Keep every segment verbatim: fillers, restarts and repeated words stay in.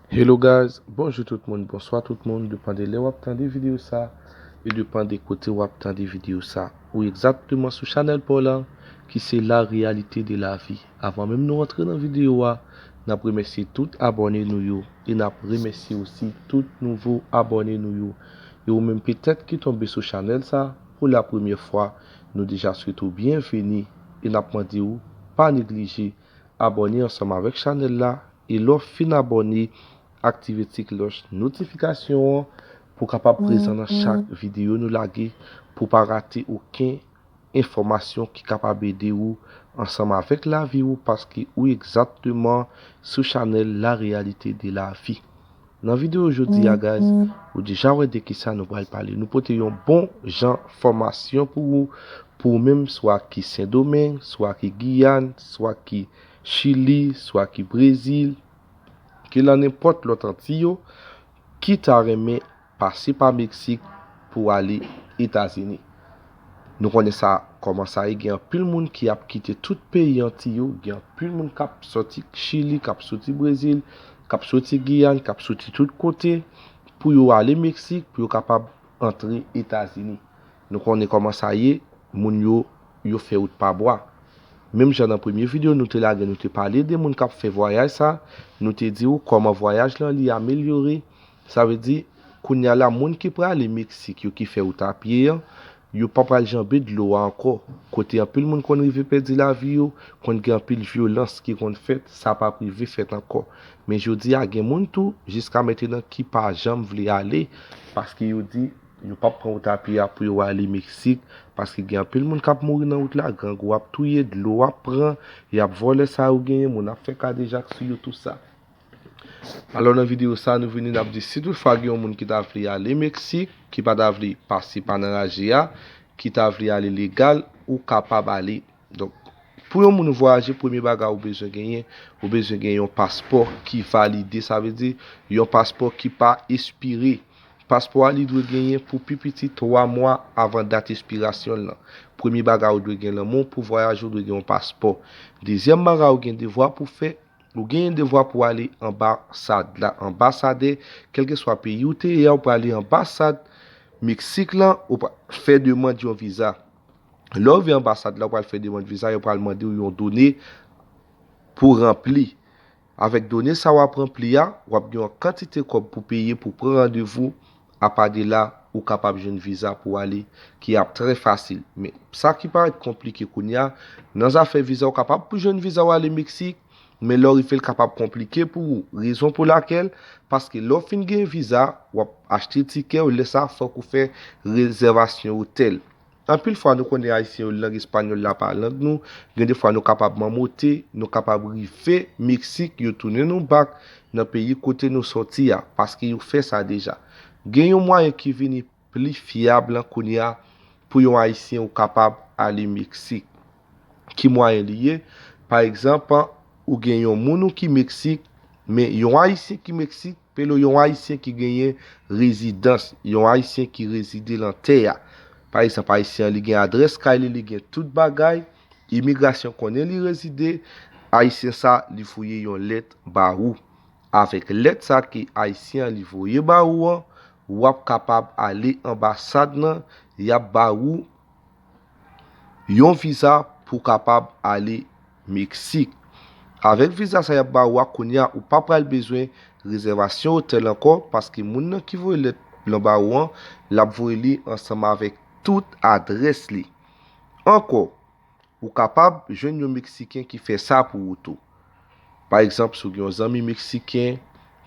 Hello guys, bonjou tout moun, bonswa tout moun, depan de lè w ap tande videyo sa, e depan de kote w ap tande videyo sa. Ou egzakteman sou chanèl pa w la, ki se La Réalité de la Vie. Avan menm nou rantre nan videyo a, n ap remèsye tout abòne nou yo, e n ap remèsye osi tout nouvo abòne nou yo. E ou menm petèt ki tonbe sou chanèl sa pou la premyè fwa, nou deja swete w byenveni, e n ap mande w pa neglije abòne ansanm avèk chanèl la, e lè w fin abòne, aktive ti klòch notifikasyon an pou w kapab prezan nan chak videyo nou lage, pou w pa rate okenn enfòmasyon ki kapab ede w ansanm avèk lavi w, paske ou egzakteman sou chanèl La Réalité de la Vie. Nan videyo jodi a, guys, ou deja wè de kisa nou pral pale. Nou pote yon bon jan fòmasyon pou ou, pou ou menm, swa ki Sendomeng, swa ki Giyàn, swa ki Chili, swa ki Brezil, ki nan nenpòt lòt Antiy yo, ki ta renmen pase pa Meksik pou ale Etazini. Nou konnen sa, kòman sa ye, gen anpil moun ki ap kite tout peyi Antiy yo, gen anpil moun k ap sòti Chili, k ap sòti Brezil, k ap sòti Giyàn, k ap sòti tout kote pou yo ale Meksik, pou yo kapab antre Etazini. Nou konnen kòman sa ye, moun yo, yo fè wout pa bwa. Menm jan nan premye videyo nou te lage, nou te pale de moun k ap fè vwayaj sa, nou te di w kòman vwayaj lan li amelyore. Sa vle di, kounye a la, moun ki prale Meksik yo, ki fè wout a pye an, yo pa pral janbe dlo a ankò. Kote anpil moun konn rive pèdi lavi yo, konn gen anpil vyolans ki konn fèt, sa p ap rive fèt ankò. Men jodi a, gen moun tou, jiska mentenan, ki pa janm vle ale, paske yo di, yo p ap pran wout a pye a pou yo ale Meksik, paske gen anpil moun k ap mouri nan wout la, grangou ap touye, dlo ap pran, y ap vòlè sa yo genyen, moun ap fè kadejak sou yo, tou sa. Alò, nan videyo sa, nou vini, n ap di, si toutfwa gen yon moun ki ta vle ale Meksik, ki pa ta vle pase pa nan raje a, ki ta vle ale legal, ou kapab ale. Donk, pou yon moun vwayaje, premye bagay ou bezwen genyen, ou bezwen gen yon paspò ki valide, sa vle di yon paspò ki pa espire. Paspò a, li dwe genyen pou pi piti twa mwa avan dat espirasyon l lan. Premye bagay ou dwe gen nan men w pou vwayaje, ou dwe gen yon paspò. Dezyèm bagay ou gen devwa pou fè, ou genyen devwa pou ale anbasad la, anbasadè, kèlkeswa peyi ou te ye a, ou prale anbasad Meksik lan, ou pa, fè demann yon viza. Lè w rive anbasad la, ou pral fè demann viza, yo pral mande w yon done pou ranpli. Avèk done sa w ap ranpli a, w ap gen yon kantite kòb pou peye pou pran randevou. Apa de la, ou kapab jwenn viza pou ale, ki ap trè fasil. Men, sa ki parèt konplike kounye a, nan zafè viza, ou kapab pou jwenn viza w ale Meksik, men lè w rive, l kapab konplike pou ou. Rezon pou lakèl, paske lè w fin gen viza, w ap achte tikè w, lè sa a, fòk ou fè rezèvasyon otèl. Anpil fwa, nou konnen Ayisyen yo, lang espanyòl la pa lang nou. Gen de fwa, nou kapab manmote, nou kapab rive Meksik, yo tounen nou bak nan peyi kote nou sòti a, paske yo fè sa deja. Gen yon mwayen ki vini pli fyab lan kounye a pou yon Ayisyen ou kapab ale Meksik. Ki mwayen li ye? Pa egzanp, ou gen yon moun ou ki Meksik, men yon Ayisyen ki Meksik, pelo yon Ayisyen ki genyen rezidans, yon Ayisyen ki rezide lan tè a. Pa egzanp, Ayisyen an, li gen adrès kay li, li gen tout bagay, imigrasyon konnen li rezide, Ayisyen sa, li voye yon lèt ba ou. Avèk lèt sa ke Ayisyen an li voye ba ou an, w ap kapab ale anbasad lan, y ap ba ou yon viza pou w kapab ale Meksik. Avèk viza sa y ap ba ou a, kounye a, ou pa pral bezwen rezèvasyon otèl ankò, paske moun nan ki voye lèt lan ba ou an, l ap voye li ansanm avèk tout adrès li. Ankò, ou kapab jwenn yon Meksiken ki fè sa pou ou tou. Pa egzanp, si w gen yon zanmi Meksiken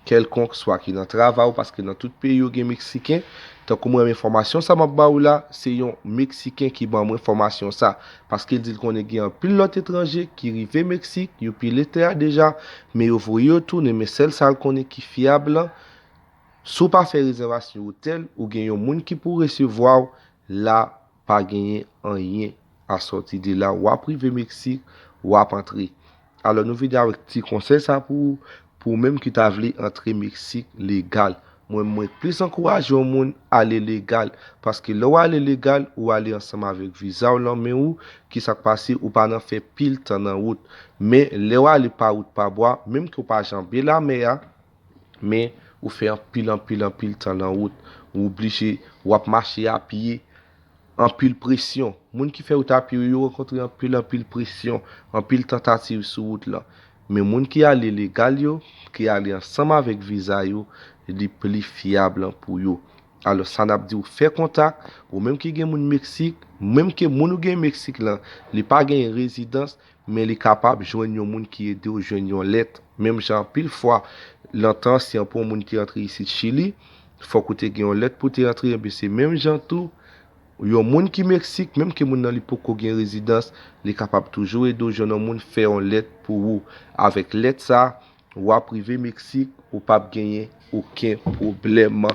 kèlkonk, swa ki nan travay ou, paske nan tout peyi yo gen Meksiken, tankou mwen menm enfòmasyon sa m ap ba ou la, se yon Meksiken ki ban mwen enfòmasyon sa, paske l di l konnen gen anpil lòt etranje ki rive Meksik, yo pile tè a deja, men yo voye yo tounen, men sèl sa l konnen ki fyab lan, si w pa fè rezèvasyon otèl, ou gen yon moun ki pou resevwa w la, pa genyen anyen. A sòti de la, w ap rive Meksik, w ap antre. Alò, nou vini avèk ti konsèy sa pou ou, pou ou menm ki ta vle antre Meksik legal. Mwen, mwen plis ankouraje yon moun ale legal, paske lè w ale legal, ou ale ansanm avèk viza w lan men ou, ki sa k pase, ou pa nan fè pil tan nan wout. Men, lè w ale pa wout pa bwa, menm ke w pa janbe lamè a, Men ou fè anpil, anpil, anpil tan nan wout. Ou oblije, w ap mache a pye, anpil presyon. Moun ki fè wout a pye yo, yo rankontre anpil, anpil presyon, anpil tantativ sou wout lan. Men moun ki ale legal yo, ki ale ansanm avèk viza yo, li pli fyab lan pou yo. Alò, sa n ap di w, fè kontak, ou menm ki gen moun Meksik, menm ke moun ou gen Meksik lan, li pa gen rezidans, men li kapab jwenn yon moun ki ede w jwenn yon lèt. Menm jan anpil fwa, nan tan ansyen pou yon moun te antre isit Chili, fòk ou te gen yon lèt pou te antre, enben se menm jan tou, yon moun ki Meksik, menm ke moun nan li poko gen rezidans, li kapab toujou ede w jwenn yon moun fè yon lèt pou ou. Avèk lèt sa, w ap rive Meksik, ou p ap genyen okenn pwoblèm.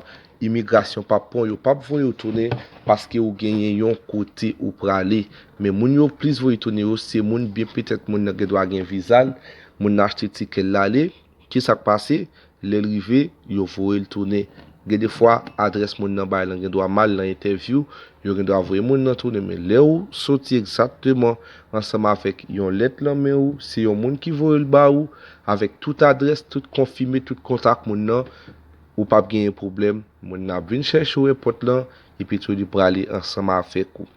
Imigrasyon p ap pran w, yo p ap voye w tounen paske ou genyen yon kote ou prale. Men moun yo plis voye tounen yo, se moun byen petèt moun nan gen dwa gen viza l, moun nan achte tikè l ale. Kisa k pase? Lè l rive, yo voye l tounen. Gen de fwa, adrès moun nan bay lan gen dwa mal nan entèvyou, yo gen dwa voye moun nan tounen. Men lè ou soti egzakteman ansanm avèk yon lèt lan men ou, se yon moun ki voye l ba ou, avèk tout adrès, tout konfime, tout kontak moun nan, ou p ap genyen pwoblèm. Moun nan ap vin chèche w èpòt lan, epi tou li prale ansanm avèk ou.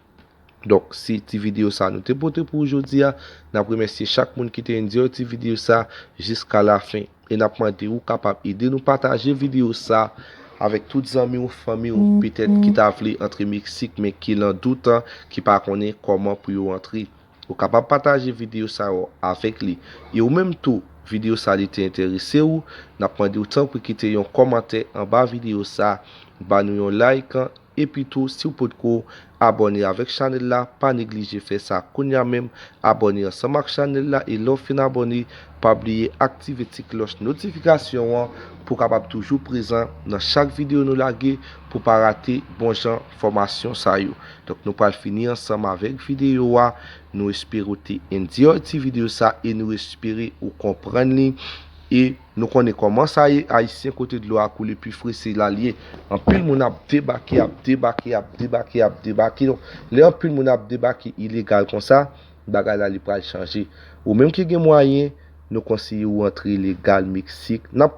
Donk, se ti videyo sa nou te pote pou ou jodi a. N ap remèsye chak moun ki te endure ti videyo sa jiska lafen. E n ap mande ou kapab ede nou pataje videyo sa avèk tout zanmi w, fanmi w, petèt ki ta vle antre Meksik, men ki lan dout, ki pa konnen kòman pou yo antre. Ou kapab pataje videyo sa yo avèk li. E ou menm tou, videyo sa li te enterese ou, n ap mande w tanpri kite yon kòmantè anba videyo sa, ba nou yon like, epi tou, si w potko abòne avèk chanèl la, pa neglije fè sa kounya menm, abòne ansanm ak chanèl la, e lè w fin abòne, pa bliye aktive ti klòch notifikasyon an pou w kapab toujou prezan nan chak videyo nou lage, pou w pa rate bon jan fòmasyon sa yo. Donk, nou pral fini ansanm avèk videyo a. Nou espere w te endure ti videyo sa e nou espere ou konprann li. E nou konnen kòman sa ye, Ayisyen, kote dlo a koule pi fre, se la l ye. Anpil moun ap debake, ap debake, ap debake, ap debake. Donk, lè anpil moun ap debake ilegal konsa, bagay la li pral chanje. Ou menm ki gen mwayen, nou konseye w antre legal Meksik. N ap kontan